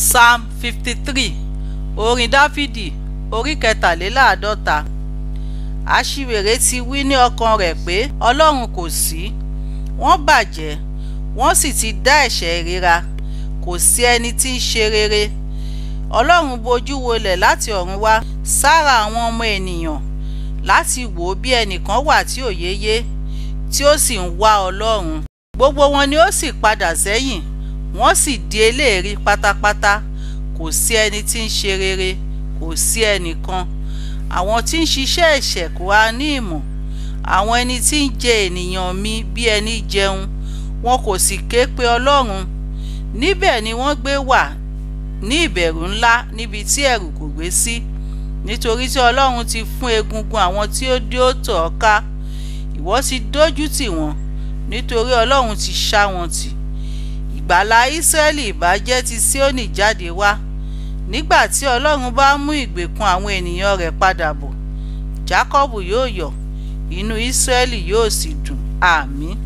Psalm 53, Orin Dáfídì, orí 53. Aṣiwèrè ti wí ní ọkàn rẹ̀ pé Ọlọ́run kò sí. Wọ́n bàjẹ́, wọ́n sì ti dá ẹ̀ṣẹ̀ ìríra. Kò sí ẹni tí ń ṣe rere. Ọlọ́run bojú wolẹ̀ láti ọ̀run wá sára àwọn ọmọ ènìyàn láti wò ó bí ẹnìkan wà tí òye yé, tí ó sì ń wá Ọlọ́run. Gbogbo wọn ni ó sì padà sẹ́yìn, wọ́n sì di eléèrí pátápátá. Kò sí ẹni tí ń ṣe rere, kò sí ẹnìkan. Àwọn tí ń ṣiṣẹ́ ẹ̀ṣẹ̀ kò ha ní ìmọ̀. Àwọn ẹni tí ń jẹ ènìyàn mi bí ẹni jẹun, wọn kò sì ké pe Ọlọ́run. Níbẹ̀ ni wọ́n gbé wà ní ìbẹ̀rù ńlá níbi tí ẹ̀rù kò gbé sí. Nítorí tí Ọlọ́run ti fún egungun àwọn tí ó dé ó tọ̀ ọ́ ká, ìwọ ti dójú tì wọ́n, nítorí Ọlọ́run ti ṣá wọn tì. Ìgbàlà Ísírẹ́lì ìbá jẹ́ ti Síónì jáde wá. Nígbà tí Ọlọ́run bá mú ìgbèkùn àwọn ènìyàn rẹ̀ padà bọ̀, Jákọ́bù yóò yọ̀, inú Ísírẹ́lì yóò sì dùn. Àmín.